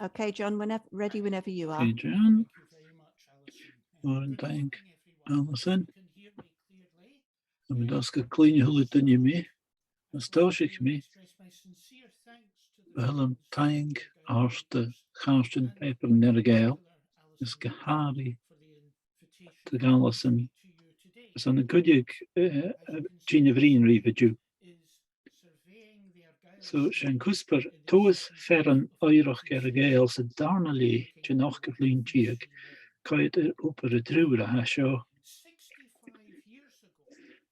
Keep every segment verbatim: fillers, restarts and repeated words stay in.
Okay, John, whenever, ready whenever you are. Okay, John. Mòran taing, Alison. Tha mi an dòchas gun cluinn a h-uile duine mi. Mus tòisich mi, b' fheàrr leam taing a thoirt do Chàirdean Pàipear an Earra-Ghàidheal, agus gu h-àraidh do dh'Alison, airson an cuideachd, eh, eh, tighinn a bhruidhinn ribh an-diugh. So, 's e an cuspair tomhas fearann oighreachd Earra-Ghàidheal san dàrna leth den ochdamh linn deug, coimhead air obair an triùir a tha seo.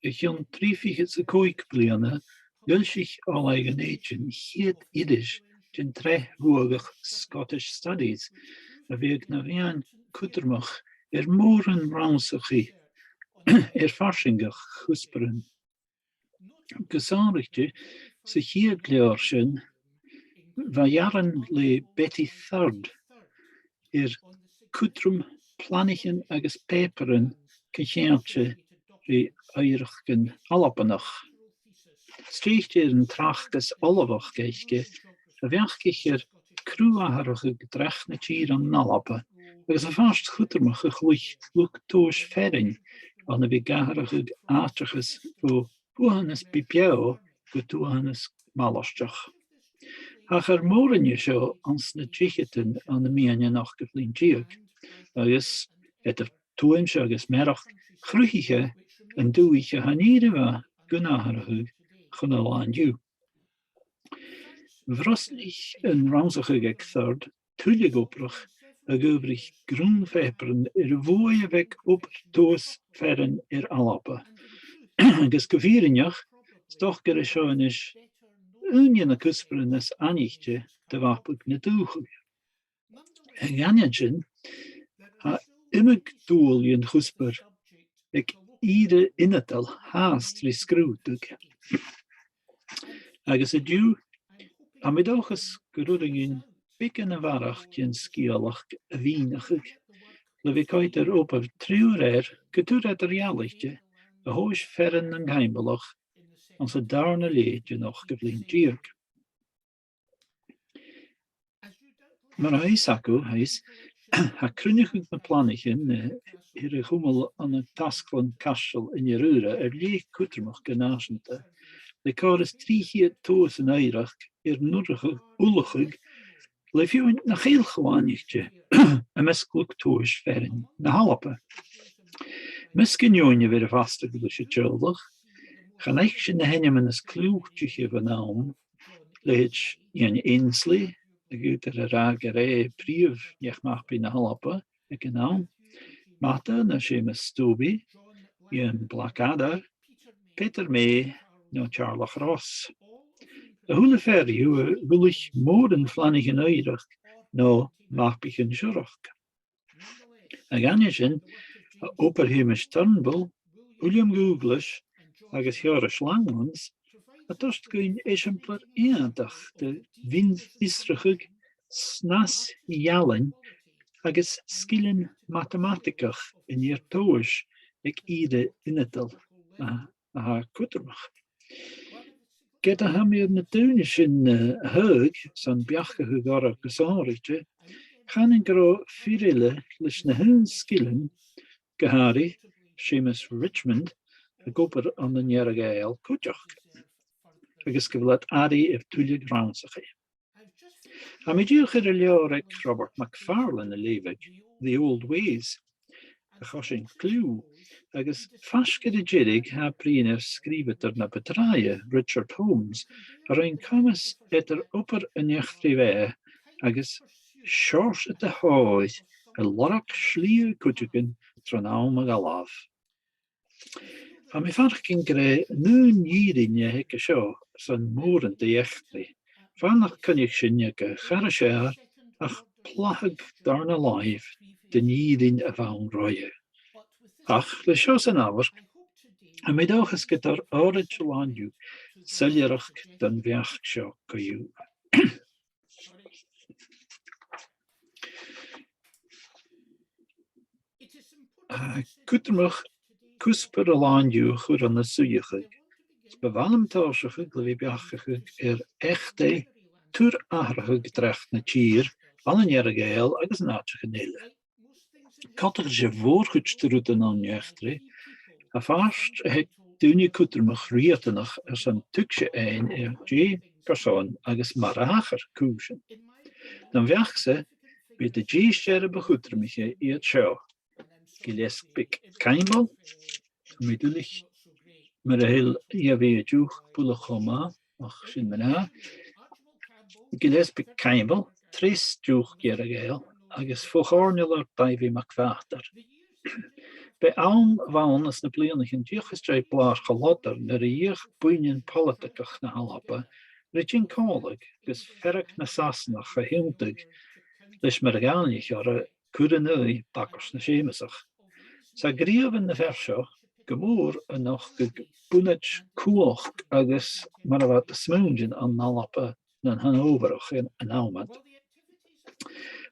O chionn trì fichead 's a còig bliadhna, dh'fhoillsich Oilthigh Dhùn Èideann a' chiad iris den t-sreath bhuadhach Scottish Studies, a bhiodh na mheadhan cudromach air mòran rannsachaidh air farsaingeachd chuspairean. Gu sònraichte, sa chiad leabhar sin, bha earrann le Betty Third air cudrom planaichean agus pàipearan co-cheangailte ri oighreachdan Albannach. Stèidhichte air an tràchdas ollmhach aice, a bheachdaich air cruth-atharrachadh dreach na tìre ann an Alba, agus am pàirt chudromach a chluich luchd-tomhais fearainn ann a bhith ag atharrachadh àiteachas bho thuathanas beò gu tuathanas malartach. Thachair mòran de seo anns na deicheadan ann am meadhan an ochdamh linn deug, agus eadar tuairmse agus mearachd, chruthaich e an dùthaich a tha an ìre mhath gun atharrachadh chun an latha an-diugh. Bhrosnaich an rannsachadh aig Third tuilleadh obrach a dh'adhbhraich grunn phàipearan air a' bhuaidh a bh' aig obair tomhas fearainn air Alba. Agus gu fìrinneach, 's dòcha gur e seo a-nis aon de na cuspairean as aithnichte de mhapaigeadh na dùthcha. A dh'aindeoin sin, tha iomadh dual dhen chuspair aig ìre ionadail fhathast ri sgrùdadh. Agus an-diugh, tha mi an dòchas gur urrainn dhuinn beagan a bharrachd den sgeulachd a mhìneachadh, le bhith a' coimhead air obair triùir fhear gu tur eadar-dhealaichte a thomhais fearann nan Caimbeulach anns an dàrna leth den ochdamh linn deug. Mar a tha fhios agaibh, tha fhios, tha cruinneachadh nam planaichean, eh, air a chumail ann an tasglann Chaisteal an Ear Aora air leth cudromach gu nàiseanta, le còrr is trì cheud tomhas an oighreachd air an ullachadh, ullachadh le feadhainn nach eil cho aithnichte am measg luchd-tomhais fearainn na h-Alba. Am measg an fheadhainn a bh' air am fastadh leis an teaghlach, chan fhaic sinn na h-ainmean as cliùitiche bhon àm, leithid Iain Ainslie, a dh'fhaodar a ràdh gur e prìomh neach-mapaidh na h-Alba aig an àm, Mata no Seumas Stobie, Iain Blackadder, Peter May no Teàrlach Ross. A h-uile fear dhiubh a dh'ullaich mòran phlanaichean oighreachd no mapaichean siorrachd. A dh'aindeoin sin, tha obair Sheumais Turnbull, Uilleam Dhùghlais agus Sheòrais Langlands a' toirt dhuinn eisimpleir iongantach de mhion-fhiosrachadh, snas-ealain agus sgilean matamaitigeach an fhir-tomhais aig ìre ionadail a, a tha cudromach. Ged a tha mi air na daoine sin, eh, a thaghadh 's am beachdachadh orra gu sònraichte, chanainn gun robh fir eile leis na h-aon sgilean, gu h-àraidh Seumas Richmond, ag obair ann an Earra-Ghàidheal cuideachd, agus gu bheil iad airidh air tuilleadh rannsachaidh. Tha mi dìreach air an leabhar aig Robert Macfarlane a leughadh, The Old Ways, A Choisinn Cliù, agus faisg air an deireadh tha e a' bruidhinn air sgrìobhadair na bu tràithe, Richard Holmes, a rinn coimeas eadar obair an eachdraidh bheatha agus seòrsa de thòir air lorg slighe cuideigin tron àm a dh'fhalbh. Tha mi a' faireachdainn gur e an aon fhìrinn a th' aige seo airson mòran de dh'eachdraidh, far nach coinnich sinn aig a' char as fheàrr ach plathadh dàrna làimh den fhìrinn a bh' ann roimhe. Ach leis seo san amharc, tha mi an dòchas gun toir òraid an latha an-diugh soilleireachd don bheachd seo co-dhiù. Tha e cudromach cuspair an latha an-diugh a chur ann an suidheachadh, is bu mhath leam tòiseachadh le bhith a' beachdachadh air eachdraidh tur-atharrachadh dreach na tìre ann an Earra-Ghàidheal agus ann an àiteachan eile. Coltach ris a' mhòr-chuid de rudan ann an eachdraidh, tha fàilte aig daoine cudromach riatanach airson tuigse fhaighinn air dè, carson agus mar a thachair cùisean. Nam bheachd-sa, b' iad an dithis eile bu chudromaiche iad seo: Gilleasbaig Caimbeul, tha mi duilich mura h-eil Iain Mhic an Duke buileach cho math, ach sin mar a tha. Gilleasbaig Caimbeul, treas Diùc Earra-Ghàidheal, agus fo-chòirnealair Daibhidh MacBhàtair. B' e àm a bh' ann anns na bliadhnaichean dìreach às dèidh Blàr Chùil Lodair nuair a dh'fheuch buidhnean poilitigeach na h-Alba ri tighinn còmhla agus fearg na Sasannach a thionndadh leis mar a dh'aithnich iad cur an aghaidh bagairt na Seumasach. 'S e gnìomhan na fear seo gu mòr a nochd bunaitean cumhachd agus mar a bha iad a' smaoineachadh an Alba nan Hanoverach an, an àm ud.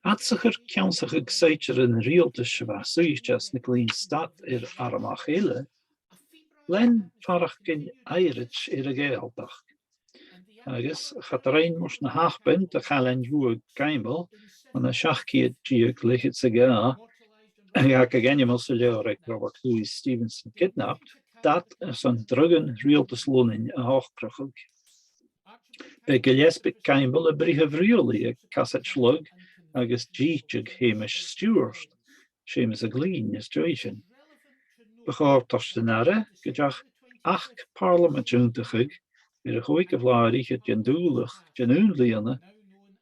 Fhad 's a chuir ceannsachadh saighdearan an riaghaltais a bha suidhichte anns na glinn stad air ar-a-mach eile, lean faireachdainn aimhreit air a' Ghàidhealtachd. Agus cha do rinn murt na h-Apainn do Chailean Ruadh Caimbeul ann an seachd ceud deug leth-cheud 's a dhà, a dh'fhàg ainmeil sa leabhar aig Robert Louis Stevenson, Kidnapped, dad airson draghan riaghaltas Lunnainn a shocrachadh. B' e Gilleasbaig Caimbeul am britheamh riaghlaidh aig Casaid Lugh agus dìteadh Hamish Stewart, Seumas a' Ghlinne, às dèidh sin. Bu chòir toirt an aire gun deach Achd Pàrlamaid aontachadh air a' chòigeamh là air fhichead den Dùbhlachd den aon bhliadhna,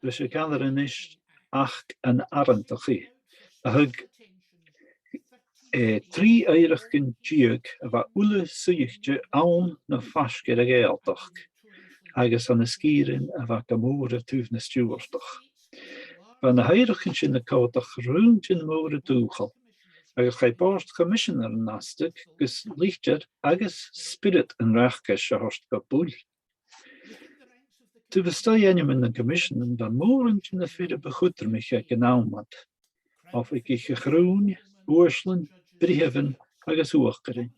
ris a chanar a-nis Achd an Arrantachaidh, a thug, eh, trì oighreachdan deug a bha uile suidhichte ann no faisg air a' Ghàidhealtachd, agus ann an sgìrean a bha gu mòr air taobh na Stiùbhartach. Bha na h-oighreachdan sin a' còmhdach raon de na mòra-dhùthchail, agus chaidh bòrd choimiseanairean aiste gus litir agus spiorad an reachdais a thoirt gu buil. Taobh a-staigh ainmean nan coimiseanan, bha mòran de na fir bu chudromaiche aig an àm ud. Oifigeach a' Chrùin, uaislean, britheamhan agus uachdarain.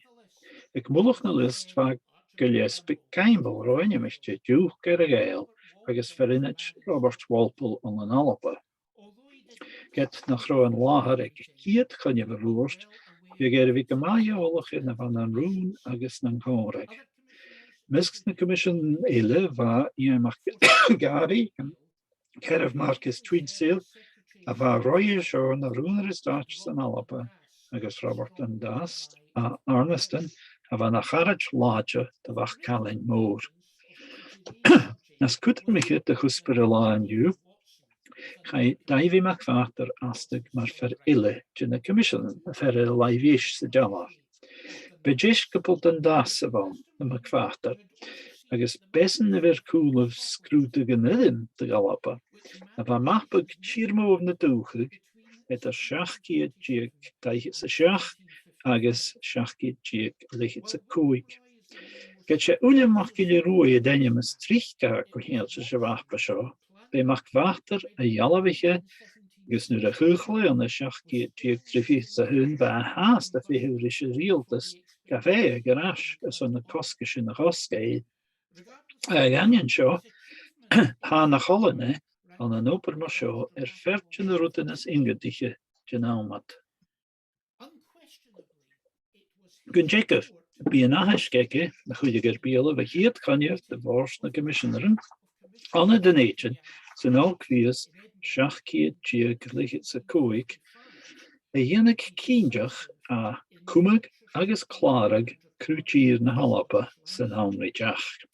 Aig mullach na liosta bha Gilleasbaig Caimbeul, ro-ainmichte Diùc Earra-Ghàidheal agus fear-ionaid Robert Walpole ann an Alba. Ged nach robh an làthair aig a' chiad choinneamh a' bhùird, bhiodh e air a bhith gu math eòlach air na bha nan rùn agus nan còmhradh. Am measg nan coimiseanairean eile bha Iain MacGarry, Ceathramh Marcus Tweedsale, a bha roimhe seo na Rùnaire Stàite san Alba, agus Robert Dundas à Arniston, a bha na charaid làidir do Mhac Cailein Mòr. Nas cudromaiche do chuspair an latha an-diugh, chaidh Daibhidh MacBhàtair aiste mar fhear eile de na coimiseanairean, am fear air an làimh dheis san dealbh. B' e deisciobal Dundas a bh' ann, a MacBhàtair, agus b' esan a bh' air cùlaibh sgrùdadh an fhoirm do dh'Alba, a bha mapadh tìr-mòr na dùthcha eadar seachd ceud deug daichead 's a seachd agus seachd ceud deug leth-cheud 's a còig. Ged 's e Uilleam MacGilleRuaidh an t-ainm as trice a tha gu h-àraidh sa mhapa seo, b' e MacBhàtair a dhealbhaich e, agus nuair a chaochail e ann an seachd ceud deug trì fichead 's a h-aon, bha e fhathast a' feitheamh ris an riaghaltas gum faigheadh e air ais airson na cosgaisean a chosg e. A dh'aindeoin seo, thàinig a' cholainn ann an obair mar seo air fear de na rudan as iongantaiche den àm ud. Gun teagamh, b' i an aithisg aige a chuireadh air beulaibh a' chiad choinneamh de Bhòrd nan Coimiseanairean ann an Dùn Èideann san Ògmhios seachd ceud deug leth-cheud 's a còig a dhèanadh cinnteach à cumadh agus clàradh cruth-tìre na h-Alba san àm ri teachd.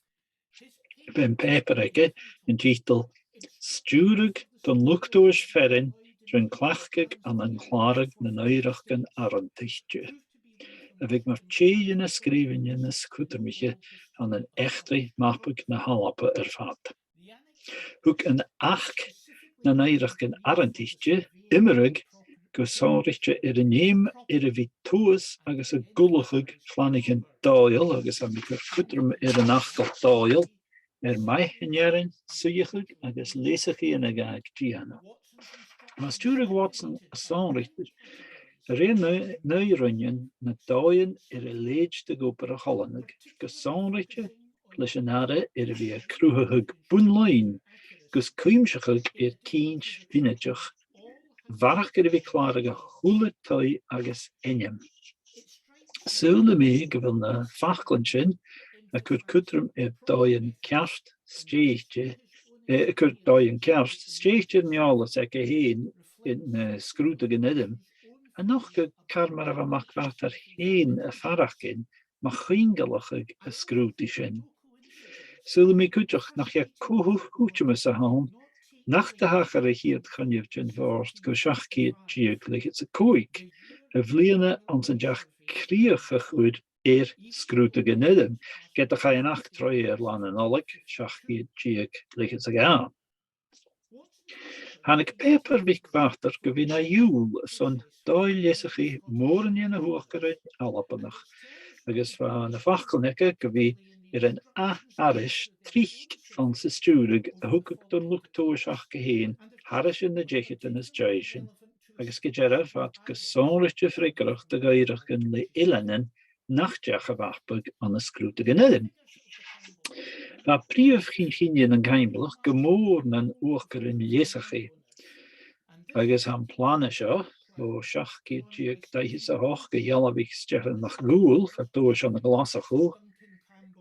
B' e am pàipear aige an tiotal Stiùireadh don Luchd-tomhais Fearainn rin Cleachdadh ann an Clàradh nan Oighreachdan Arrantaichte, a bhiodh mar tè de na sgrìobhainnean as cudromaiche ann an eachdraidh mapadh na h-Alba air fad. Thug an Achd nan Oighreachdan Arrantaichte iomradh gu sònraichte air an fheum air a bhith tomhas agus ag ullachadh chlanaichean Dòmhnaill, agus tha mi a' cur cudrom air an fhacal Dòmhnaill, air maith an fhearainn suidheachadh agus leasachaidhean a ghabhadh dèanamh. Mas stiùireadh Watson as sònraichte, rinn e, rinn e na dòighean air a leithid de dh'obair a choileanadh, gu sònraichte leis an aire air a bhith a' cruthachadh bun-loidhne gus cuimseachadh air cinnt mhionaideach, a bharrachd air a bhith a' clàradh a h-uile taigh agus ainm. Saoilidh mi gu bheil na faclan sin a' cur cudrom air dòighean ceart stèidhichte, eh, a' cur dòighean ceart stèidhichte air an eòlas aige fhèin air na sgrùdadh an fhoirm, a' nochdadh car mar a bha MacBhàtair fhèin a' faireachdainn mu chuingealachadh an sgrùdaidh sin. Saoilidh mi cuideachd nach e co-thuiteamas a th' ann nach do thachair a' chiad choinneamh den bhòrd gu seachd ceud deug leth-cheud 's a còig, a' bhliadhna anns an deach crìoch a chur air sgrùdadh an fhoirm, ged a chaidh an Achd Troighe air Là na Nollaig, seachd ceud deug leth-cheud 's a dhà. Thàinig pàipear MhicBhàtair gu bhith na iùl airson dòigh-leasachaidh mòran de na h-uachdarain Albannach, agus bha na faclan aige gu bhith air an ath-aithris tric anns an stiùireadh a thogadh don luchd-tomhais aca fhèin thairis air na deicheadan às dèidh sin, agus gu dearbh bha iad gu sònraichte freagarrach do dh'oighreachdan le eileanan nach deach a mhapadh ann an sgrùdadh an fhoirm. Bha prìomh chinn-chinnidh nan Caimbeulach gu mòr nan uachdarain leasachaidh, agus tha am plana seo, o seachd ceud deug dà fhichead 's a h-ochd, a dhealbhaich Stephen MacDhùghaill, fear-tomhais ann an Glaschu,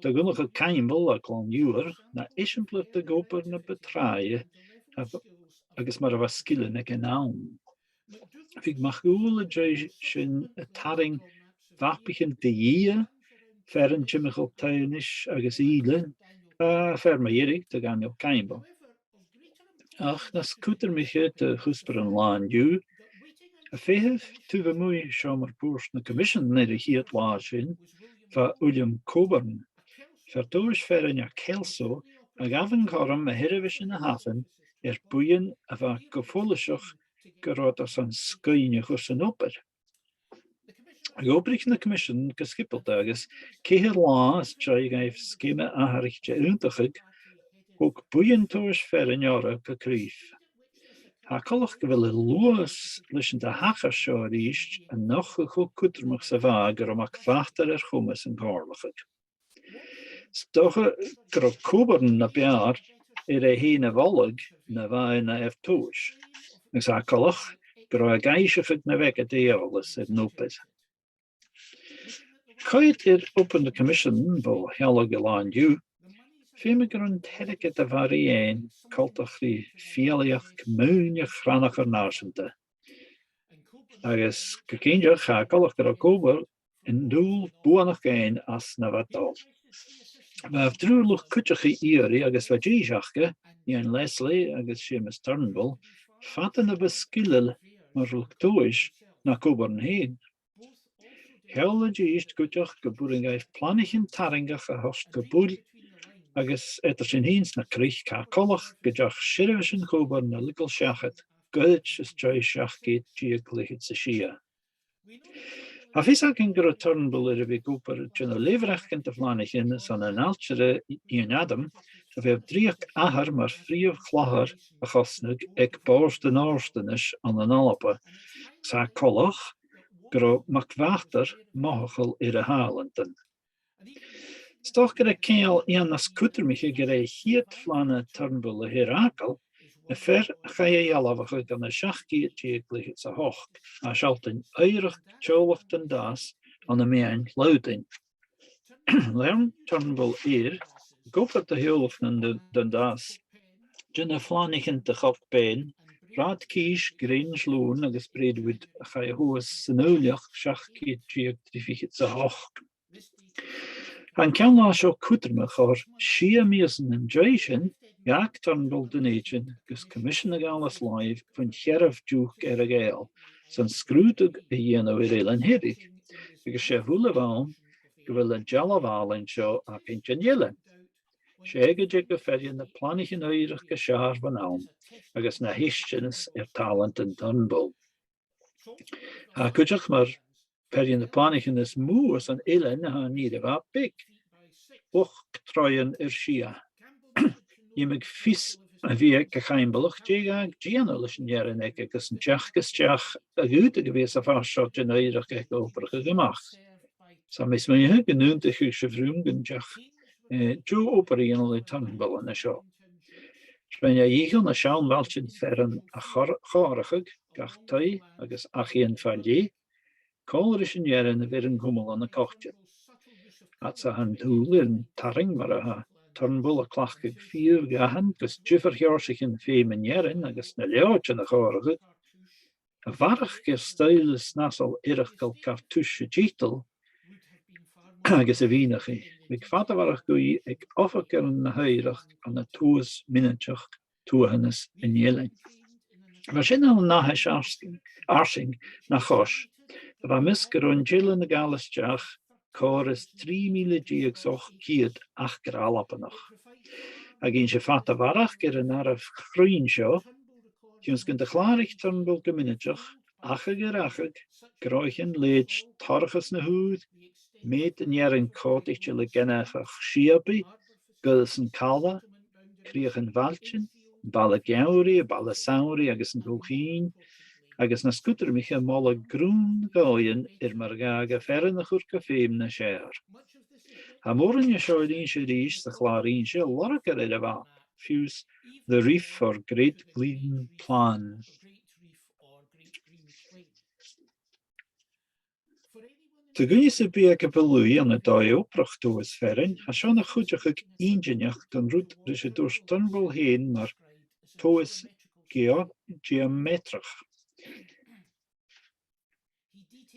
do Dhonnchadh Caimbeul à Gleann Iubhair, na eisimpleir de dh'obair na bu tràithe a-, agus mar a bha sgilean aige ann. Bhiodh MacDhùghaill an dèidh sin a' tarraing mhapaichean de dh'Ia, fearann timcheall Taigh Aonghais agus Ìle, a fear mu dheireadh do Dhaniel Caimbeul. Ach nas cudromaiche do chuspairean an latha an-diugh, a' feitheamh taobh a-muigh seòmar bùird na Coimisean air a' chiad latha sin, bha Uilleam Cockburn, fear-tomhais fearainn à Kelso, a ghabh an cothrom a sheirbheisean a thabhann air buidheann a bha gu follaiseach gun robh iad airson sgoinn a chur san obair. Dh'obraich na Coimiseanan gu sgiobalta agus ceithir latha às dèidh dhaibh sgeama atharraichte aontachadh, thog buidheann tomhais fearainn orra gu craoibh. Tha coltach gu bheil an luas leis an do thachair seo a-rithist a' nochdadh cho cudromach 's a bha e gun robh MacBhàtair air comas an comhairleachadh. 'S dòcha gun robh Cockburn na b' fheàrr air e fhèin a mholadh na bha e na fhear-tomhais, agus tha coltach gun robh e ag aiseachadh na bh' aige de dh'eòlas air an obair. Coimhead air obair na Coimiseanan bho shealladh an latha an-diugh, feumaidh gun robh an t-airgead a bha ri fhaighinn coltach ri fialaidheachd maoineach chrannchuir nàiseanta. Agus gu cinnteach, tha coltach gun robh Cockburn an dùil buannachd fhaighinn às na bha dol. Bha e a' dol a dh'fhuireach cuideachadh iarraidh agus bha dithis aca, Iain Leslie agus Seumas Turnbull, fada na bu sgileil mar luchd-tomhais na Cockburn fhèin. Sheall iad cuideachd gum b' urrainn dhaibh planaichean tarraingeach a thoirt gu buil, agus eadar sin fhèin 's na cnuic, tha coltach gun deach seirbheisean Cockburn a leigeil seachad goirid às dèidh seachd ceud deug leth-cheud 's a sia. Tha fios againn gun robh Turnbull air a bhith ag obair a' dèanamh lethbhreacan de phlanaichean airson an ailtire Iain Adam, a bha air dreuchd athar mar phrìomh chlàr a chosnadh aig Bòrd an Òrdanais ann an Alba, 's tha coltach gun robh MacBhàtair mothachail air a thàlantan. 'S dòcha gur e ceangal a tha nas cudromaiche gur e a' chiad phlana Turnbull a th' air fhàgail, am fear a chaidh a dhealbhachadh ann an seachd ceud deug leth-cheud 's a h-ochd, a' sealltainn oighreachd teaghlach Dundas ann am Meadhan Lodainn. Lean Turnbull air, ag obair do theaghlach nan Dun-, Dundas, de na phlanaichean de Chock Beinn, Rathad Cìs, Grange Lone agus Braidwood a chaidh a thomhas san Fhaoilleach seachd ceud deug trì fichead 's a h-ochd. Tha an ceangal seo cudromach oir sia mìosan an dèidh sin, dh'fhàg Turnbull Dùn Èideann gus coimisean a ghabhail às làimh bhon Cheathramh Diùc Earra-Ghàidheal, son sgrùdadh a dhèanamh air Eilean Thiriodh, agus 's e a bhuil a bh' ann gu bheil an dealbh àlainn seo againn den eilean. 'S e aige a thug fear de na planaichean oighreachd as fheàrr bhon àm, agus na theisteanas air tàlantan Turnbull. Tha e cuideachd mar fear de na planaichean as motha san eilean a tha an ìre mhath beag. Ochd troighean air sia. Dh'fheumadh fios a bhith aig a' Chaimbeulach dè a ghabhadh dèanamh leis an fhearann aige agus an teachd a-steach a dh'fhaodadh a bhith sa phàirt seo den oighreachd aige obrachadh a-mach. 'S tha mi a' smaoineachadh gun aontaicheadh sibh rium gun deach, eh, deagh obair a dhèanamh le Turnbull an seo. Rinn e a dhìcheall na seann bhailtean fearainn a chomharrachadh, gach taigh agus achaidhean fa leth, còmhla ris an fhearann a bh' air an cumail ann an coitcheann. Fhad 's a tha an t-sùil air an tarraing mar a tha Turnbull a' cleachdadh fìor dhathan gus diofar sheòrsaichean feum an fhearainn agus na leòidean a chomharrachadh, a bharrachd air stoidhle snasail eireachdail cartouche a' tiotail agus a' mhìneachaidh, bhiodh fada a bharrachd aig oifigearan na h-oighreachd ann an tomhas mionaideach tuathanas an eilein. Mar sin, ann an aithisg fharsaing, fharsaing na chois, bha am measg gun robh an t-eilean a' gabhail a-steach còrr is trì mìle deug 's ochd ceud acra Albannach. Ag innse fada a bharrachd air an àireamh chruinn seo, chionn 's gun do chlàraich Turnbull gu mionaideach, achadh air achadh, gnothaichean leithid torrachas na h-ùir, meud an fhearainn còmhdaichte le gainmheach sìobaidh, goireasan calla, crìochan bhailtean, am baile geamhraidh, am baile samhraidh agus an cùl-chinn, agus nas cudromaiche moladh grunn dhòighean air mar a ghabhadh am fearann a chur gu feum nas fheàrr. Tha mòran de seo ri innse a-rithist sa chlàr-innse a lorgar air a' mhapa, fiù 's The Reef or Great Green Plain. Do dhuine sam bith a tha ag iarraidh a bhith a' dol a dh'obrachadh tomhas fearainn, tha seo na chuideachadh inntinneach don rud ris an tuirt Turnbull fhèin mar tomhas geo-, geometrach.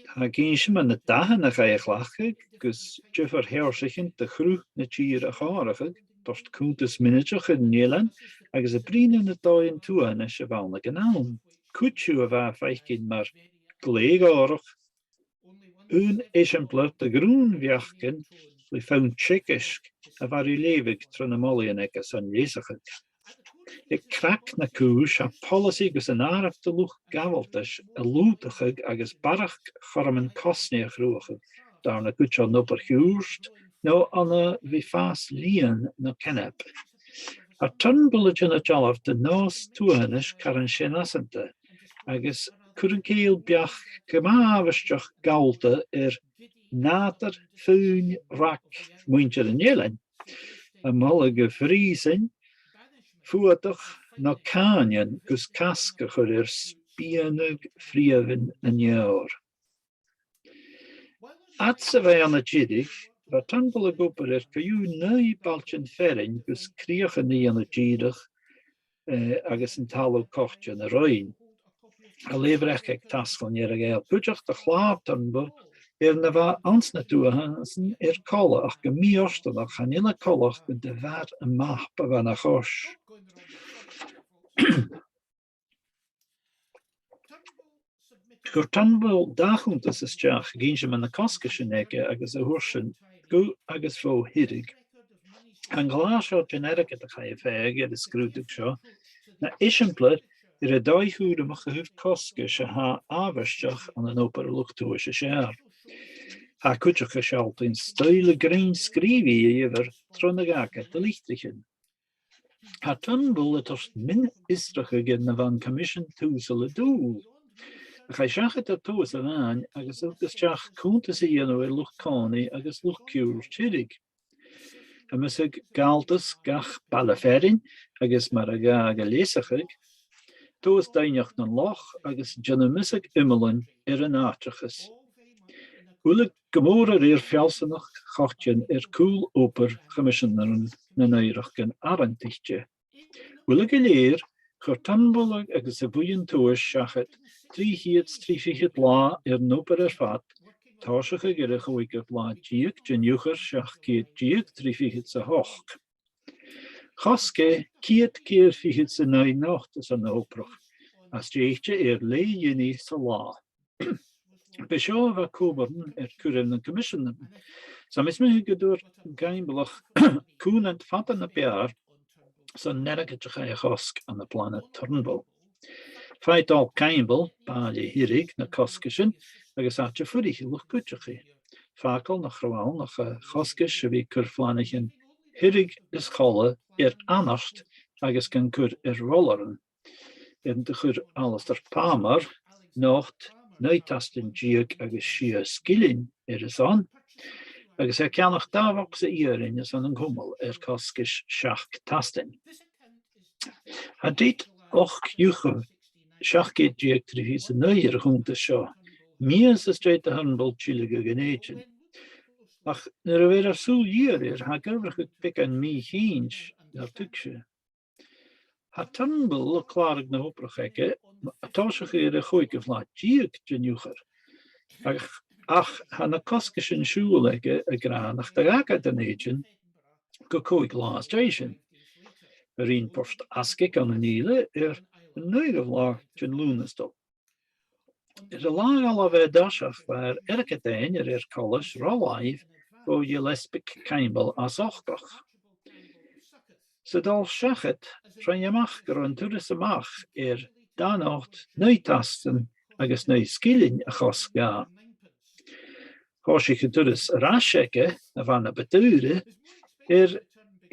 Tha e ag innse mu na dathan a chaidh a chleachdadh gus diofar sheòrsaichean de chruth na tìre a chomharrachadh, toirt cunntas mionaideach air an eilean agus a' bruidhinn air na dòighean tuathanais a bh' ann aig an àm. Cuid dhiubh a bha e a' faicinn mar glè ghòrach, aon eisimpleir de ghrunn bheachdan le fonn teagaisg a bha ri leughadh tro na molaidhean aige son leasachadh. Aig cnag na cùis, tha poileasaidh gus an àireamh de luchd-gabhaltais a lùghdachadh agus barrachd chothroman cosnaidh a chruthachadh, dàrna cuid ann an obair shiùird no ann a bhith a' fàs lìon no cainb. Tha Turnbull a' dèanamh dealbh de nòs tuathanais caran seann-fhasanta, agus a' cur an cèill beachd gu math àbhaisteach gabhalta air nàdar fuinn rag muinntir an eilein, a' moladh gu prìosain, fuadach no càineadh gus casg a chur air spìonadh freumhan an eòrna. Fhad 's a bha e ann an Tiriodh, bha Turnbull ag obair air co-dhiù naoi bailtean fearainn gus crìochan a dhèanamh dìreach, eh, agus an talamh coitcheann a roinn. A' leughadh aig Tasglann Earra-Ghàidheal cuideachd, do chlàr Turnbull air na bha anns na tuathanasan air cùlaibh, ach gu mì-fhortanach chan eil e coltach gun do mhair am mapa a bha na chois. Chuir Turnbull dà chunntas a-steach ag innse mu na cosgaisean aige agus a thòisich gu agus bho Thiriodh. Tha an clàr seo den airgead a chaidh a phàigheadh air an sgrùdadh seo na eisimpleir air an dòigh chùramach a thaobh cosgais a tha àbhaisteach ann an obair luchd-tomhais as fheàrr. Tha e cuideachd a' sealltainn stoidhle grinn sgrìobhaidh a dh'fheumadh tron a' ghearradh de litrichean. Tha Turnbull a' toirt mion-fhiosrachadh air na bha an Coimisean Tùsail a' dùil. Ach chaidh seachad air tomhas a-mhàin agus a' toirt a-steach cunntas a dhèanamh air luchd-còmhnaidh agus luchd-ciùil Thiriodh. Am measg gabhaltas gach baile fearainn agus mar a ghabhadh a leasachadh, tomhas doimhneachd nan loch agus dèanamh measadh iomlain air an àiteachas. Uile gu mòr a rèir feallsanachd choitcheann air cùl obair Choimiseanairean nan Oighreachdan Arrantaichte. Uile gu lèir, chuir Turnbull agus a bhuidheann tomhais seachad trì cheud 's trì fichead latha air an obair air fad, tòiseachadh air a' chòigeamh latha deug den Iuchar seachd ceud deug trì fichead 's a h-ochd. Chosg e ceud ceithir fichead 's a naoi not airson na h-obrach, às dèidh air leth-ghineadh san latha. B' e seo a bha còmhla ris an cur air na Coimiseanairean. Tha mi a' smaoineachadh gun d' fhuair Caimbeulach cùmhnant fada na b' fheàrr son an airgead a chaidh a chosg ann am plana Turnbull. Fhuair Dòmhnall Caimbeul, Baile Thiriodh, na cosgaisean agus àite-fuirich a luchd-cuideachaidh. Fàgail nach robh ann ach a' chosgais a bhith a' cur phlanaichean Thiriodh is Cholla air anart agus gan cur air rolaran. Air an do chuir Alasdair Palmer not naoi tastain deug agus sia sgillinn air a son, agus e a' ceannach dà bhogsa iarainn airson an cumail air cosgais seachd tastain. Tha deit ochd Iuchar seachd ceud deug trì fichead 's a naoi air a' chunntas seo, mìos às dèidh do Thurnbull tilleadh gu Dùn Èideann. Ach nuair a bheir sinn sùil air, tha e ag adhbhrachadh beagan mì-chinnt nar tuigse. Tha Turnbull a' clàradh na h-obrach aige, a' tòiseachadh air a' chòigeamh latha deug den Iuchar. Ach, ach tha na cosgaisean-siubhail aige ag ràdh nach do dh'fhàg e Dùn Èideann gu còig latha às dèidh sin. A rinn Port Asgaig ann an Ìle air an naoidheamh latha den Lùnastal. Air an latha a bha e an toiseach, bha e air airgead fhaighinn a rèir choltais ro làimh bho Ghilleasbaig Caimbeul à Sochdach. San dol seachad, rinn e a-mach gun robh an turas a-mach air dà not, naoi tastan agus naoi sgillinn a chosg dha. Thòisich an turas air ais aige, a bha na bu daoire, air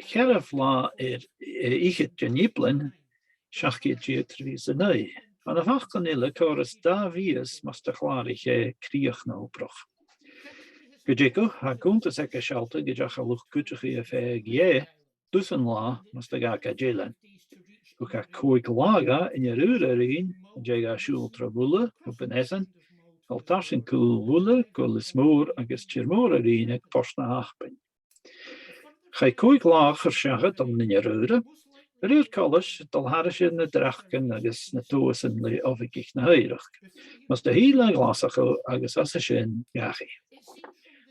ceathramh latha air, eh, fhichead den Ghiblean, seachd ceud deug trì fichead 's a naoi. Ann am faclan eile, còrr is dà mhìos mus do chlàraich e crìoch na h-obrach. Gu dearbh, tha cunntas aige a' sealltainn gun deach an luchd-cuideachaidh a phàigheadh dheth dusan latha mus do dh'fhàg e an t-eilean. Thug e còig latha dha an Earrach a ruighinn, an dèidh dha siubhal tro Mhuile gu Bun Easain, a dhol tarsainn Caol Mhuile gu Lios Mòr agus tìr-mòr a ruighinn aig Port na h-Apainn. Chaidh còig latha a chur seachad ann an Earrach, a rèir choltais a' dol thairis air na dreachdan agus na tomhasan le oifigich na h-oighreachd, mus do thill e a Ghlaschu agus às a sin dhachaigh.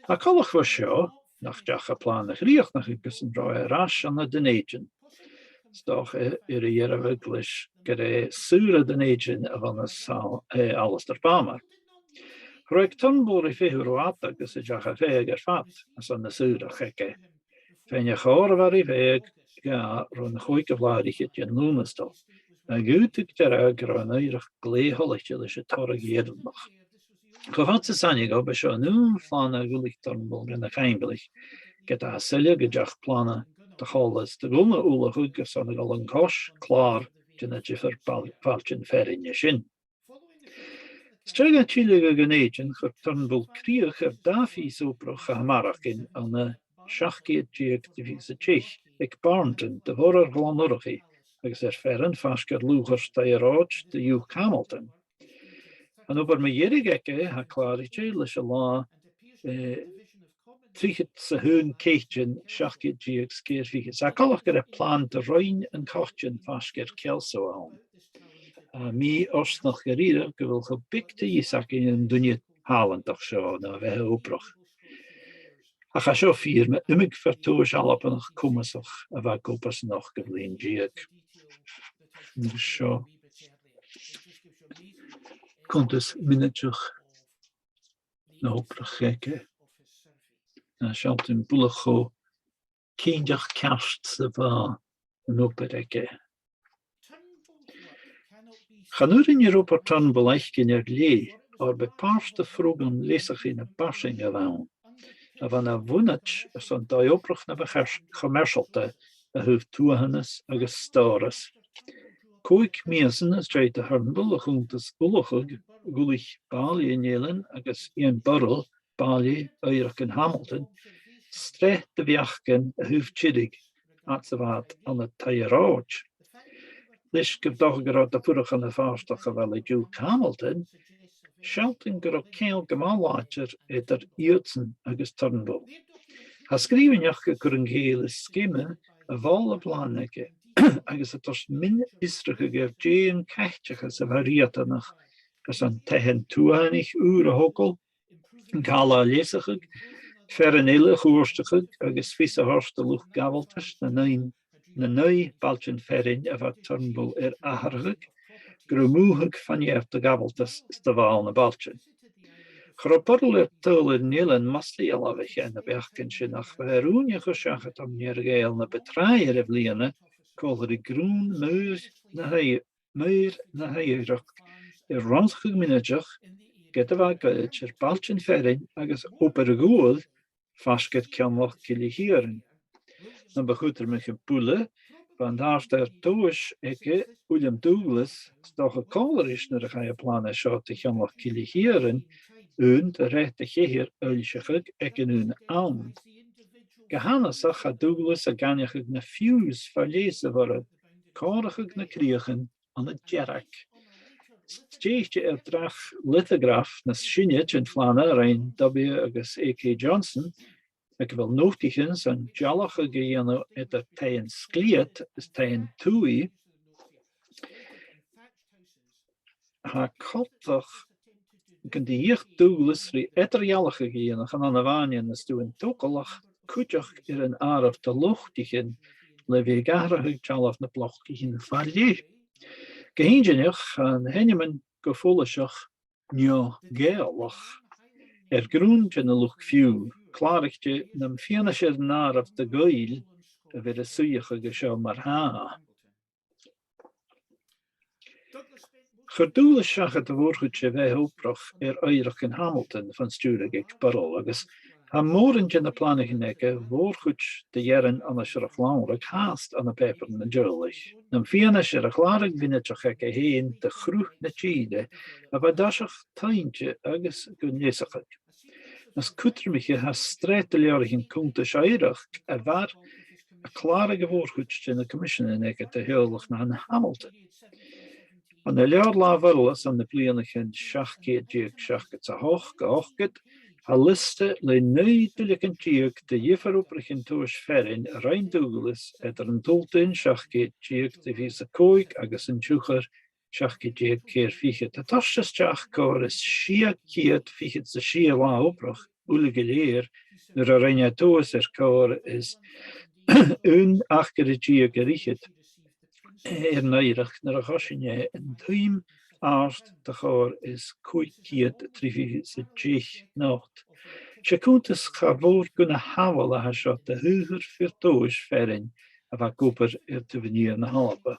Tha coltach bho seo nach deach am plana a chrìochnachadh gus an robh e air ais ann an Dùn Èideann. 'S dòcha air a dhearbhadh leis gur e saoradh Dhùn Èideann a bh' ann an Sal-, eh, Alasdair Balmer. Cha robh aig Turnbull ri feitheamh ro fhada gus an deach a phàigheadh air fad airson na saorach aige. Fhèin, a' chòrr a bha ri bhith aige ron chòigeamh latha air fhichead den Lùnastal, a dh'fhaodadh dearbhadh gun robh an oighreachd glè thoilichte leis an toradh dheireannach. Cho fad 's as aithne dhomh, b' e seo an aon phlana a dh'ullaich Turnbull ris na Caimbeulaich, ged a tha e a' sailleadh gun deach plana de Chòmhla is de Dhòmhnall a ullachadh airson a dhol an cois clàr de na diofar bail-, bhailtean fearainn an sin. Às dèidh dha tilleadh gu Dùn Èideann, chuir Turnbull crìoch air dà phìos obrach a tha a' maireachdainn ann an seachd ceud deug trì fichead 's a deich aig Barnton, do bhorradh Ghleann Urchaidh agus air fearann faisg air lùchairt taigh an rathaid do Dhùc Hamilton. An obair mu dheireadh aige, tha clàraichte leis an latha, eh, trithead 's a h-aon Cèitean seachd ceud deug 's ceithir fichead. 'S tha coltach gur e plana do Rinn an Coitinn faisg air Kelso a th' ann. Tha e mì-fhortanach dha-rìribh gu bheil cho beag de dh'fhios againn air an duine thàlantach seo no a bheatha obrach. Ach tha seo fìor mu iomadh fear-tomhais Albannach comasach a bha ag obair san ochdamh linn deug. Agus seo cunntas mionaideach na h-obrach aige. A' sealltainn buileach cho cinnteach ceart 's a bha an obair aige. Chan urrainn ri obair Turnbull fhaicinn air leth, oir b' e pàirt de phrògram leasachaidh na b' fharsainge a bh' ann, a bha na bhunaid airson dòigh-obrach na bu chomers-, choimeirsealta a thaobh tuathanas agus stòras. Còig mìosan às dèidh do Turnbull a chunntas ullachadh, dh'ullaich Bàillidh an Eilein agus Iain Burrell, bàillidh oighreachdan Hamilton, sreath de bheachdan a thaobh Tiriodh, fhad 's a bha iad ann an taigh an rathaid. Leis gur dòcha gun robh iad a' fuireach ann am fàrtach a bha le Diùc Hamilton, sealltainn gun robh ceangal gu math làidir eadar iadsan agus Turnbull. Tha sgrìobhainn aca a' cur an cèill is sgiomadh a bhall a' bhlein aige, agus a' toirt mion-fhiosrachadh air dè an caiteachas a bha riatanach airson taighean tuathanaich ùra a thogail, an càl a leasachadh, fearann eile a chuairteachadh agus fios a thoirt do luchd-gabhaltais nan naoi, nan naoi bailtean fearainn a bha Turnbull air atharrachadh, gun robh mùthadh fa-near do ghabhaltas is do bhall na bailtean. Cha robh Burrell air tadhal air an eilean mus dealbhaicheadh e na beachdan sin, ach bha e air ùine a chur seachad ann an Earra-Ghàidheal na bu tràithe air a' bhliadhna, còmhla ri grunn maoir na h-oigh-, maoir na h-oighreachd air rannsachadh mionaideach, ged a bha e goirid, air bailtean fearainn agus obair a' ghuail faisg air Ceann Loch Chille Chiarain. Nam bu chudromaiche buileach, bha an t-àrd-fhear-tomhais aige, Uilleam Dùghlas, 's dòcha còmhla ris nuair a chaidh am plana seo do Cheann Loch Chille Chiarain, aon de shreath de cheithir, fhoillseachadh aig an aon àm. Gu h-annasach, tha Dùghlas ag aithneachadh na fiùs fa leth sa bhorradh, còmhdachadh na crìochan ann an dearg. Stèidhichte air dreach lithograph nas sine den phlana a rinn W. agus A K Johnson, aig a bheil notaichean son dealachadh a dhèanamh eadar taighean-sglèat is taighean-tughaidh, tha e coltach gun do dh'fheuch Dùghlas ri eadar-dhealachadh a dhèanamh chun an fhàinne nas dùinte togalach, cuideachd air an àireamh de lotaichean le bhith ag atharrachadh dealbh na blocaichean fa leth. Gu h-inntinneach, tha an t-ainmean gu follaiseach neo-Ghàidhealach air grunn de na luchd-fiù, clàraichte nam fianais air an àireamh de Ghàidheil a bh' air a suidheachadh an seo mar-thà. Chuir Dùghlas seachad a' mhòr-chuid de bheatha obrach air oighreachdan Hamilton fon stiùireadh aig Burrell, agus tha mòran de na planaichean aige, a' mhòr-chuid de dh'fhearann Anna Siorrachd Labhraig, fhathast ann am pàipearan an teaghlaich, nam fianais air a' chlàradh mhionaideach aige fhèin de chruth na tìre, a bha an toiseach toinnte agus gun leasachadh. Nas cudromaiche, tha sreath de leabhraichean cunntais oighreachd a mhair a' clàradh a' mhòr-chuid de na coimiseanan aige do theaghlach nan Hamilton. Ann an leabhar Là Bhurrell anns na bliadhnaichean seachd ceud deug seachdad 's a h-ochd gu ochdad, tha liosta le naoi duilleagan deug de dhiofar obraichean tomhais fearainn a rinn Dùghlas eadar an t-Sultain seachd ceud deug trì fichead 's a còig agus an t-Iuchar seachd ceud deug ceithir fichead, a' toirt a-steach còrr is sia ceud fichead 's a sia latha obrach uile gu lèir nuair a rinn e tomhas air còrr is aon acair deug air fhichead air an oighreachd nuair a choisinn e an t-suim àrd de chòrr is còig ceud trì fichead 's a deich not. 'S e cunntas cha mhòr gun a shamhail a tha seo de shaothar fir tomhais fearainn a bha ag obair air taobh an iar na h-Alba.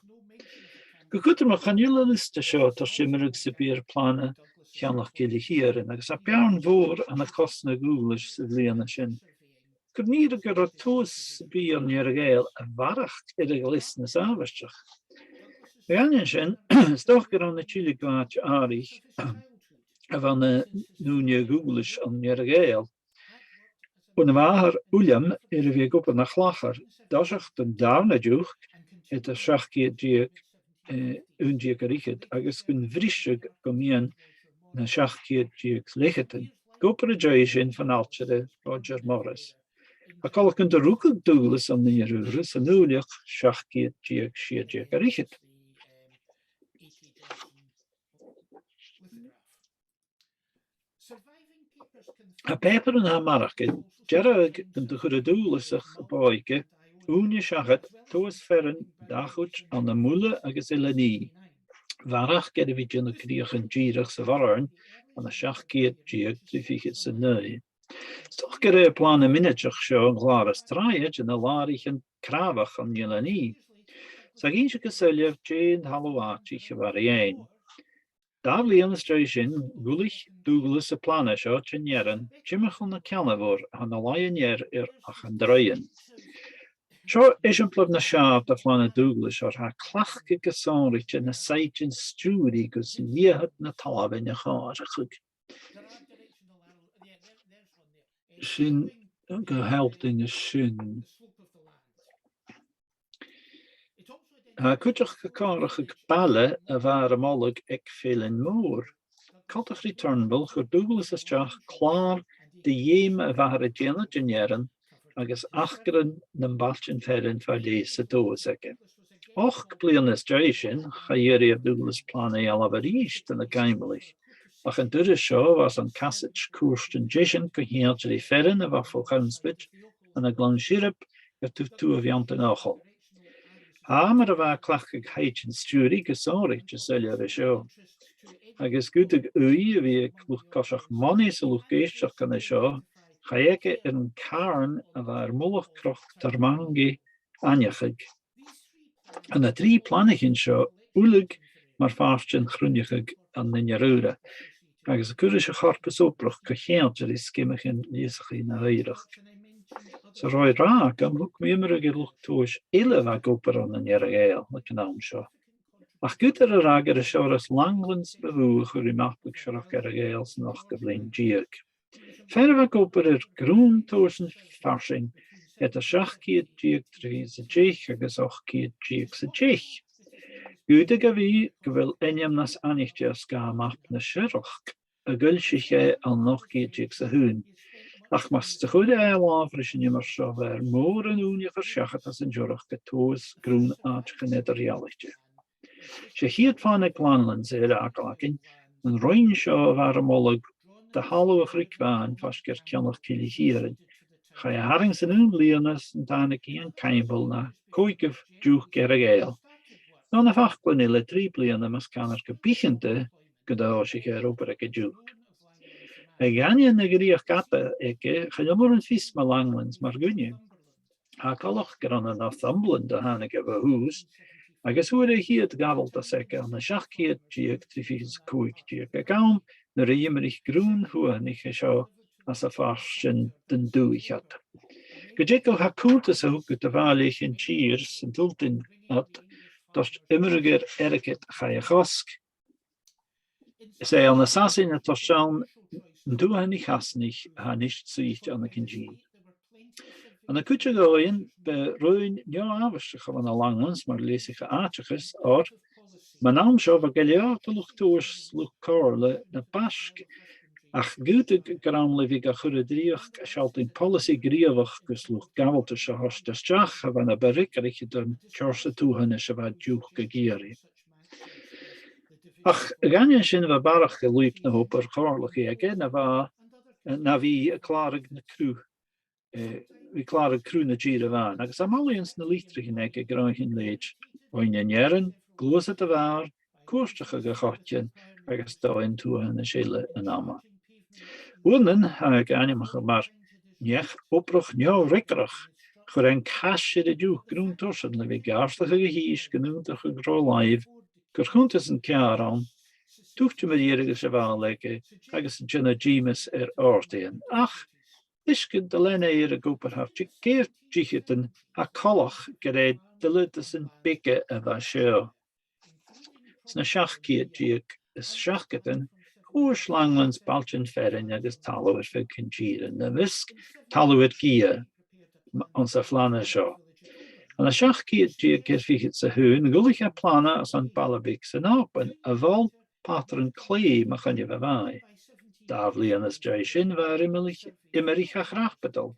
Gu cudromach, chan eil an liosta seo a' toirt iomradh sam bith air plana Cheann Loch Chille Chiarain, agus tha beàrn mhòr ann an cosnadh Dhùghlais sa bhliadhna sin. Cuiridh mi iarraidh gun robh tomhas sam bith ann an Earra-Ghàidheal a bharrachd air a' ghleus nas àbhaisteach. A dh'aindeoin sin, 's dòcha gun robh na tilleadh gu àite-àraich a bha na ùine Dhùghlais ann an Earra-Ghàidheal. Bha a mhàthair Uilleam air a bhith ag obair na chlachair, an toiseach don dàrna Diùc, eadar seachd ceud deug, eh, aon deug air fhichead, agus gun bhriseadh gu meadhan na seachd ceud deug leth-cheud. Ag obair an dèidh sin fon ailtire Roger Morris. Tha coltach gun do rugadh Dùghlas ann an Inbhir Aora san Iuchar seachd ceud deug sia deug air fhichead. Tha pàipearan a tha margaidh, dearbhadh gun do chuir an Dùghlasach a b' òige ùine seachad tomhas fearainn dà chuid ann am Muile agus Eilean Ì, a bharrachd air a bhith a' dèanamh crìochan dìreach sa Bhòrn ann an seachd ceud deug trì fichead 's a naoi. 'S dòcha gur e am plana mionaideach seo an clàr as tràithe de na làraichean cnàmhach ann an Eilean Ì. 'S tha e ag innse gu soilleir dè an talamh àitich a bha ri fhaighinn. Dà bhliadhna às dèidh sin, dh'ullaich Dùghlas am plana seo den fhearann timcheall na Ceann a' Mhòir a tha na làithean ear air Achadh an Draoidhean. Seo eisimpleir nas fheàrr de phlana Dhùghlais, oir tha e a' cleachdadh gu sònraichte na saighdean stiùiridh gus liathad na talmhainn a chomharrachadh. Sin gu h-àraidh an sin. Tha e cuideachd a' comharrachadh baile a bha air a mholadh aig Feilean Mòr. Coltach ri Turnbull, chuir Dùghlas a-steach clàr de dh'fheum a mhàthair a' dèanamh den fhearann agus acran nam bailtean fearainn fa leth san tomhas aige. Ochd bliadhna às dèidh sin, cha d' fhuair Dùghlas plana a dhealbh a-rithist de na Caimbeulaich. Ach an turas seo, bha e airson casaid cuairt an t-seisein gu ceangailte ri fearann a bha fo chonnspaid ann an Gleann Sirib air taobh tuath Bheanntan Ochoil. Tha e mar a bha e a' cleachdadh saighdean stiùiridh gu sònraichte soilleir an seo. Agus gu dè ùidh a bhiodh luchd-coiseachd Monaidh 's a luchd-èisteachd an seo, chaidh aige air an càrn a bha air mullach Cnoc Tarmangaidh aithneachadh. Ann an trì planaichean seo, uile mar phàirt den chruinneachadh ann an Inbhir Aora, agus a' cur ris a' chorpas obrach gu ceangailte ri sgeamaichean leasachaidh na h-oighreachd. 'S a rèir ràdh agam, thug mi iomradh air luchd-tomhais eile a bha ag obair ann an Earra-Ghàidheal aig an àm seo. Ach gu dearbh, ràdh gur e Seòras Langlands bu mhotha a chuir ri mapa Siorrachd Earra-Ghàidheal san ochdamh linn deug. Fear a bha ag obair air grunn tomhasan farsaing eadar seachd ceud deug trì fichead 's a deich agus ochd ceud deug 's a deich. Dh'fhaodadh e a bhith gu bheil ainm nas aithnichte air sgàth map na Siorrachd a dh'fhoillsich e ann an ochd ceud deug 's a h-aon. Ach mus do chuir e làmh ris an iomairt seo, bha e air mòran ùine a chur seachad anns an t-siorrachd a' tomhas grunn àiteachan eadar-dhealaichte. 'S e a' chiad fhànadh Glanlands a th' air fhàgail againn, an roinn seo a bha air a mholadh do thalamh a' Chnuic Bhàin faisg air ceannach Cille Chiarain. Chaidh a tharraing san aon bhliadhna 's an tàinig Iain Caimbeul na còigeamh Diùc Earra-Ghàidheal. No na faclan eile, trì bliadhna mus canar gu bitheanta gun do thòisich e air obair aig an Diùc. A dh'aindeoin na dhreuchd fhada aige, chan eil mòran fios mu Langlands mar dhuine. Tha coltach gur ann à Northumberland a thàinig e bho thùs, agus fhuair e a' chiad ghabhaltas aige ann an seachd ceud deug trì fichead 's a còig deug, aig àm nuair a dh'imrich grunn thuathanaich an seo às a' phàirt sin den dùthaich ud. Gu dearbh, tha cunntas a thugadh do Bhàillidh Chinn Tìre san t-Sultain ud, toirt iomradh air airgead a chaidh a chosg. Is e ann an Sasainn a toirt seann an tuathanaich Shasannach a tha a-nis suidhichte ann an Cinn Tìre. Ann an cuid de dhòighean, b' e roghainn neo-àbhaisteach a bh' ann an Langlands mar leasaiche àiteachais, oir mun àm seo bha gu leòr de luchd-tomhais, luchd-comhairle na b' fhaisge, ach dh'fhaodadh gur ann le bhith ga chur an dreuchd a' sealltainn poileasaidh gnìomhach gus luchd-gabhaltais a thoirt a-steach a bha na b' fhreagarraiche don t-seòrsa tuathanais a bha an Diùc ag iarraidh. Ach a dh'aindeoin sin, bha barrachd an lùib na h-obair chomhairleachaidh aige na bha, na bhith a' clàradh na cruth, eh, bhith a' clàradh cruth na tìre bhàin, agus tha molaidhean sna litrichean aige gun robh e a' leum Uaine an Fhearainn, Gluasad a' Bhàird, Cuairteachadh a' Choitcheann agus dòighean tuathanais eile an ama. Uaireannan, tha e ag ainmeachadh mar neach-obrach neo-fhreagarrach, chuir e an cas air an Diùc grunn tursan le bhith ag àrdachadh a chìs gun ùghdarrachadh ro-làimh, gur chunntas an ceàrr ann, tuiteam a dh'iarraidh a' sàbhaladh aige agus a' dèanamh dìmeas air òrdaighean. Ach, leis gun do lean e air ag obair thar ceithir deicheadan, tha coltach gur e duilgheadasan beaga a bha seo. Sna seachd ceud deug is seachdadan, thomhais Langlands bailtean fearainn agus talamh air feadh Chinn Tìre, nam measg talamh air Gidhe, m-, anns a' phlana seo. Ann an seachd ceud deug ceithir fichead 's a h-aon, dh'ullaich e plana airson baile beag san Òban, a mhol pàtran clèith mu choinneamh a' bhàigh. Dà bhliadhna às dèidh sin, bha e air iomall-, iomradh a' chrapadal.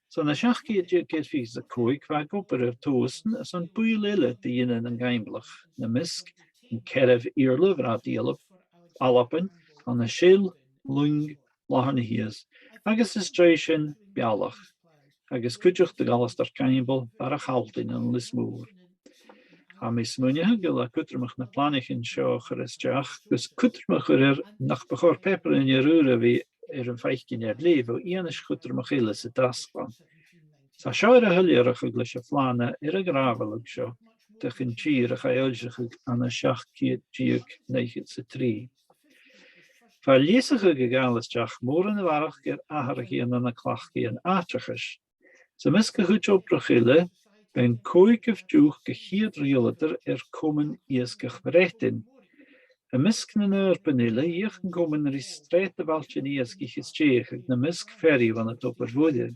So ann an seachd ceud deug ceithir fichead 's a còig, bha e ag obair air tomhasan airson buill eile do dh'Fhionnan an Caimbeulach, nam measg an Ceathramh Iarla, Bhràigh Alb-, Albainn, ann an Seil, Lung, Làthair na h-Iasg, agus às dèidh sin Bealach, agus cuideachd do dh'Alasdair Caimbeul, Barra Chaltainn ann an Lios Mòr. Tha mi a' smaoineachadh gu bheil e cudromach na planaichean seo a chur a-steach, gus cudromach a chur air nach bu chòir pàipearan air adhart a bhith air am faicinn air leth bho fhianais chudromach eile san tasglann. 'S tha seo air a shoilleireachadh leis a' phlana air a ghràbhaladh seo de Chinn Tìre a chaidh fhoillseachadh ann an seachd ceud deug naochad 's a trì. Bha leasachadh a' gabhail a-steach mòran a bharrachd air atharrachaidhean ann an cleachdaidhean àiteachais. Sam measg a chuid obrach eile, b' e an còigeamh Diùc a' chiad riaghladair air Comann Iasgach Bhreatainn. Am measg nan oidhirpean eile, dh'fheuch an Comann ri sreath de bhailtean iasgaich a stèidheachadh nam measg Ferry bhon an Tobar Mhoire.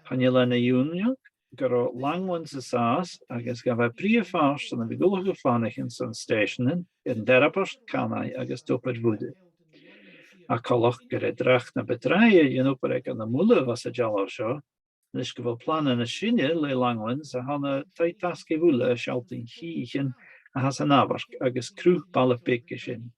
Chan eil e na iongnadh gun robh Langlands an sàs agus ghabh e prìomh phàirt ann a bhith ag ullachadh phlanaichean son stèiseanan air an Tairbeart, Canaigh agus Tobar Mhoire. Tha coltach gur e dreach na bu tràithe den obair aige ann am Muile a bha san dealbh seo, leis gu bheil plana nas sine le Langlands a th' ann an taigh-tasgaidh Mhuile a' sealltainn chidhean a tha san amharc agus cruth baile beag an sin.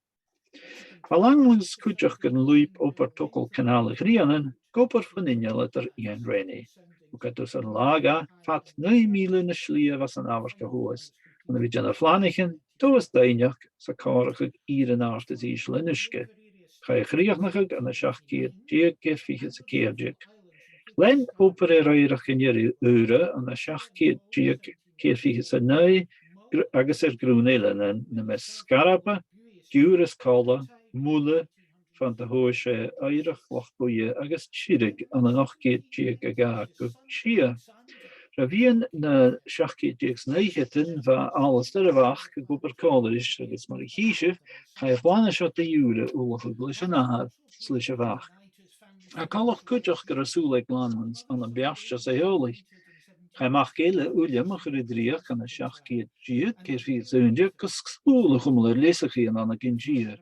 Bha Langlands cuideachd air an lùib obair togail Canàl a' Chrìonain, ag obair fon inneal eadar Iain Rennie. Thug e dusan latha dha fad naoi mìle na slighe a bha san amharc a thomhas, ann a bhith a' dèanamh phlanaichean, tomhas doimhneachd 's a' comharrachadh ìre an-àird is ìsle an uisge. Chaidh a chrìochnachadh ann an seachd ceud deug ceithir fichead 's a ceithir deug. Lean obair air oighreachd an Earraigh Ùire ann an seachd ceud deug ceithir fichead 's a naoi gr-, agus air grunn eile, na, nam measg Sgarba, Diùra is Colla, Muile, far an do thomhais e oighreachd Loch Buidhe, agus Tiriodh ann an ochd ceud deug a dhà gu sia. Tro mheadhan na seachd ceud deug 's a naochadan, bha Alasdair a mhac ag obair còmhla ris, agus mar a chì sibh, chaidh am plana seo de dh'Ùire ullachadh leis an athair 's leis a' mhac. Tha coltach cuideachd gun robh sùil aig Langlands ann am beartas eòlach, Chaidh mac eile, Uilleam, a chur an dreuchd ann an seachd ceud deug, ceithir fichead 's a h-aon deug, gus sgoil a chumail air leasachaidhean ann an Ginn Tìr.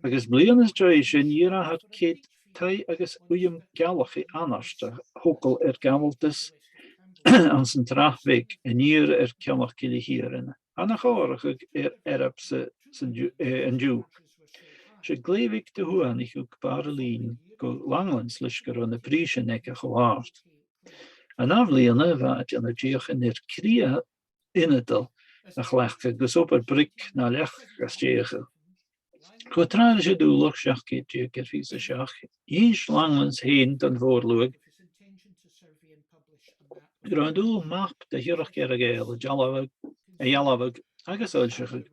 Agus bliadhna às dèidh sin, dh'iarr athair Ceit taigh agus Uilleam Gealachaidh Anart a thogail air gabhaltas anns an t-Srath Bheag, an iar air Ceann Loch Chille Chiarain, ann an comharrachadh air earbsa san Diù-, eh, an Diùc. 'S e glè bheag de shuathanaich a thug barr a linn gu Langlands leis gun robh na prìsean aige cho àrd. An ath-bhliadhna, bha iad ann an deuchainn air cridhe ionadail a chleachdadh gus obair bric na leac a stèidheachadh. Cho tràth ris an Dùbhlachd seachd ceud deug ceithir fichead 's a seachd, dh'innis Langlands fhèin don mhòr-shluagh gun robh e an dùil map de Shiorrachd Earra-Ghàidheal a dhealbhadh, a dhealbhadh agus fhoillseachadh,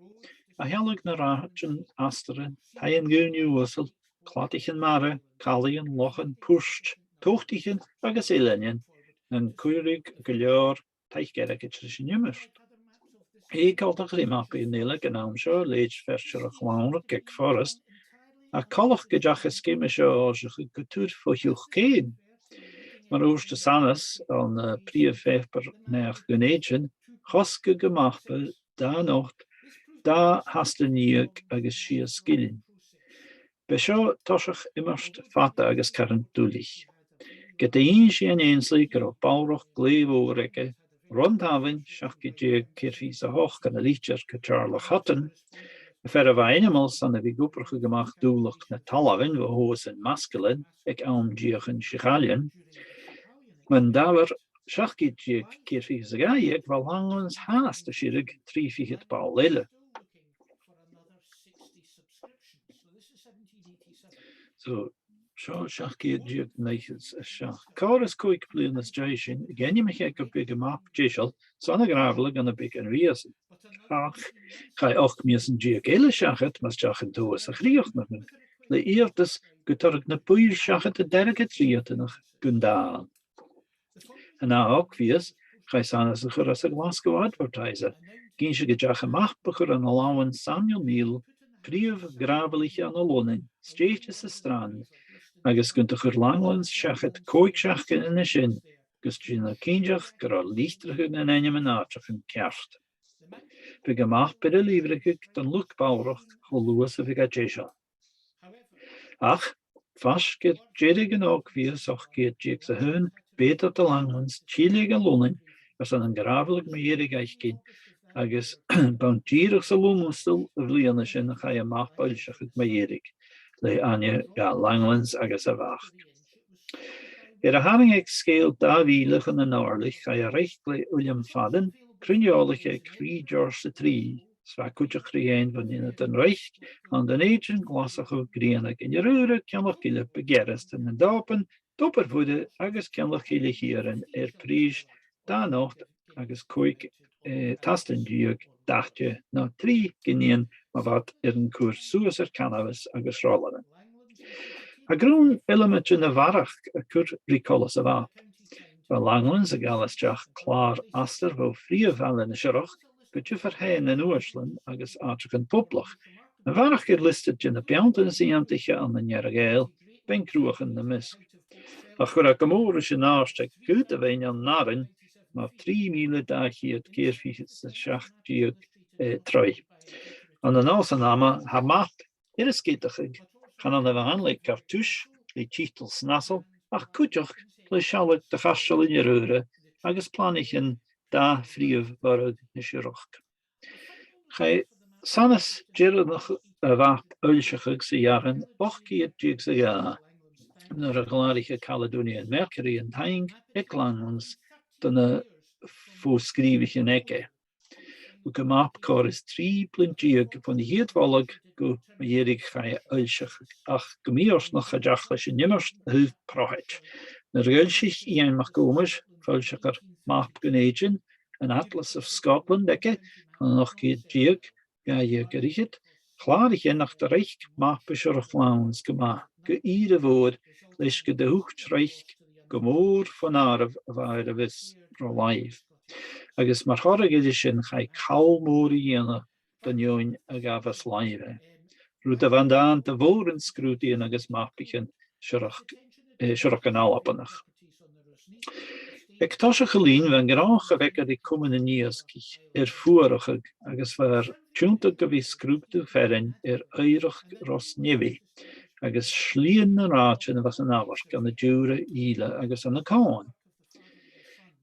a shealladh na rathaidean astair, taighean dhaoine uasal, cladaichean mara, calaidhean, lochan, puirt, tobhtaichean agus eileanan, nan cuireadh gu leòr taic-airgid ris an iomairt. Tha e coltach ri mapaidhean eile den àm seo, leithid fear Siorrachd Ghleann Raghnaill aig Forrest, ach coltach gun deach an sgeama seo fhoillseachadh gu tur fo Shiùc Cain. Mar a thuirt an sanas ann am prìomh phàipear-naidheachd Dhùn Èideann, chosgadh am mapa dà not, dà theaslan-deug agus sia sgillinn. B' e seo toiseach iomairt fada agus caran duilich. Ged a dh'innis Iain Ainslie gun robh ballrachd glè mhòr aige, Ròn Tabhainn, seachd ceud deug ceithir fichead 's a h-ochd, ann an litir gu Teàrlach Hutton, am fear a bha ainmeil 's ann a bhith ag obrachadh a-mach Dùbhlachd na Talmhainn bho thomhas an Mascailean aig àm deuchainn Sìthail. Mun Dàmhair, seachd ceud deug ceithir fichead 's a dhà dheug, bha Langlands fhathast a' sireadh trì fichead ball eile. So, seo seachd ceud deug naochad 's a seachd. Còrr is còig bliadhna às dèidh sin, dh'ainmich e gum biodh am map deiseil 's ann a ghràbhladh ann am Beagan Riasain. Ach chaidh ochd mìosan deug eile seachad, mus deach an tomhas a chrìochnachadh, le iarrtas gun toireadh na buill seachad an t-airgead riatanach gun dàn. An ath Ògmhios, chaidh sanas a chur anns a' Glasgow Advertiser, ag innse gun deach am map a chur ann an làmhan Samuel Neal, prìomh ghràbhalaiche ann an Lunnainn, stèidhichte san Strand, agus gun do chuir Langlands seachad còig seachdainean an sin, gus dèanamh cinnteach gun robh litreachadh nan ainmean-àiteachan ceart. Bhiodh am map air a lìbhrigeadh don luchd-ballrachd cho luath 's a bhiodh e deiseil. Ach, faisg air deireadh an Ògmhios ochd ceud deug 's a h-aon, b' fheudar do Langlands tilleadh a Lunnainn airson an gràbhaladh mu dheireadh fhaicinn, agus b' ann dìreach san Lùnastal a' bhliadhna sin a chaidh am map fhoillseachadh mu dheireadh, le aithne do Langlands agus a mhac. Nuair a tharraing e sgeul dà mhìle chun an òirlich, chaidh a reic le Uilleam Fadden, cruinn-eòlaiche aig Rìgh George a Trì, 's bha e cuideachd ri dhèanamh bhon Ionad an Reic, ann an Dùn Èideann, Glaschu, Grianaig, an Earàidh, Ceann Loch Gille, Beag Gearasdan, an Òban, Tobar Mhuire agus Ceann Loch Chille Chiarain air prìs dà not agus còig, eh, tastain deug dathte no trì ginithean ma bha iad air an cur suas air canabhas agus rollaran. Tha grunn eileamaidean a bharrachd a' cur ri coltas a' mhapa. Bha Langlands a' gabhail a-steach clàr astair bho phrìomh bhaile na Siorrachd, gu diofar thaighean nan uaislean agus àiteachan poblach, a bharrachd air liosta de na beanntan as iongantaiche ann an Earra-Ghàidheal, Beinn Cruachan nam measg. Ach chuir e gu mòr ris an àirde gu dà bheinn ann an Arainn, mar trì mìle dà cheud ceithir fichead 's a seachd deug, eh, troigh. Ann an dòigh san ama, tha map air a sgeadachadh, chan ann a-mhàin le cartouche, le tiotal snasail, ach cuideachd le sealladh de chairteal an Earàidh agus planaichean dà phrìomh bhorgh na Siorrachd. Chaidh sanas deireannach a' mhapa fhoillseachadh sa Ghearran ochd ceud deug 's a dhà, nuair a chlàraich an Caledonian Mercury an taing aig Langlands do na fo-sgrìobhaichean aige. Thug am map còrr is trì bliadhna deug bhon a' chiad mholadh gu mu dheireadh chaidh e fhoillseachadh, ach gu mì-fhortanach cha deach leis an iomairt a thaobh prothaid. Nuair a dh'fhoillsich Iain MacThòmais, foillseachair, map Dhùn Èideann, an Atlas of Scotland aige, ann an ochd ceud deug, dhà dheug air fhichead, chlàraich e nach do reic mapa Siorrachd Langlands gu math, gu ìre mhòr, leis gun do thuit reic gu mòr fon àireamh a bha air a bheil ro làimh. Agus mar thoradh air sin chaidh call mòr a dhèanamh don fheadhainn a ghabh às làimh e. Rud a bha an dàn do mhòran sgrùdaidhean agus mapaichean Siorrachd, eh, Siorrachd an Albannach. Aig toiseach a' linn bha an gnothach a bh' aige ri Comann an Iasgaich air fuarachadh agus bha e air tionndadh gu bhith sgrùdadh fearainn air oighreachd Ros Neimhidh agus slighean nan rathaidean a bha san amharc ann an Diùra, Ìle agus ann an Comhain.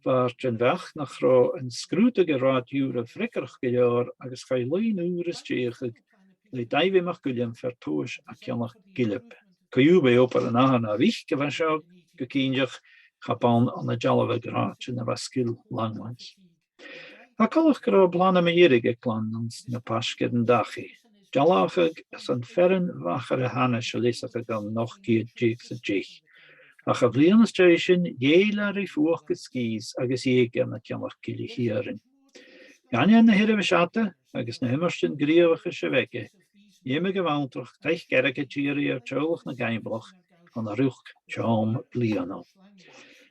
Bha e den bheachd nach robh an sgrùdadh air Rathad Dhiùra freagarrach gu leòr agus chaidh loidhne ùr a stèidheachadh le Daibhidh MacUilleim, fear-tomhais à Ceann Loch Gilb. Co-dhiù b' e obair an athar na mhic a bha seo, gu cinnteach, cha b' ann ann an dealbhadh rathaidean a bha sgil Langlands. Tha coltach gun robh plana mu dheireadh aig Langlands na b' fhaisge air an dachaigh, dealbhachadh airson fearann Mhachaire Shanais a leasachadh ann an ochd ceud deug 's a deich. Ach a' bhliadhna às dèidh sin, dh'èil e ri fuachd a sgìths agus dh'eug e ann an Ceann Loch Chille Chiarain. Dh'aindeoin na h-eireamhais fhada agus na h-iomairtean gnìomhachais a bh' aige, dh'imigh e a bhantrach taic airgid iarraidh air teaghlach na Caimbeulach ann an riochd teòm bliadhna.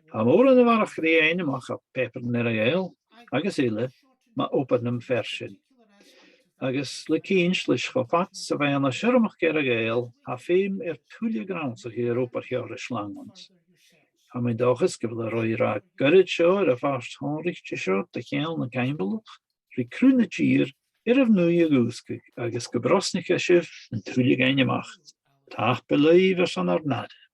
Tha mòran a bharrachd ri fhaighinn a-mach à pàipearan Earra-Ghàidheal agus eile mu obair nam fear sin. Agus le cinnt, leis cho fad 's a bha e na sheirmachd Earra-Ghàidheal, tha feum air tuilleadh rannsachaidh air obair Sheòrais Langlands. Tha mi an dòchas gu bheil an rud a ràdh goirid seo air a' phàirt shònraichte seo de cheangal nan Caimbeulach ri cruth na tìre air an ùidh a dhùsgadh agus gu brosnaich e sibh an tuilleadh againn a-mach. Tapadh leibh airson ur n-aire.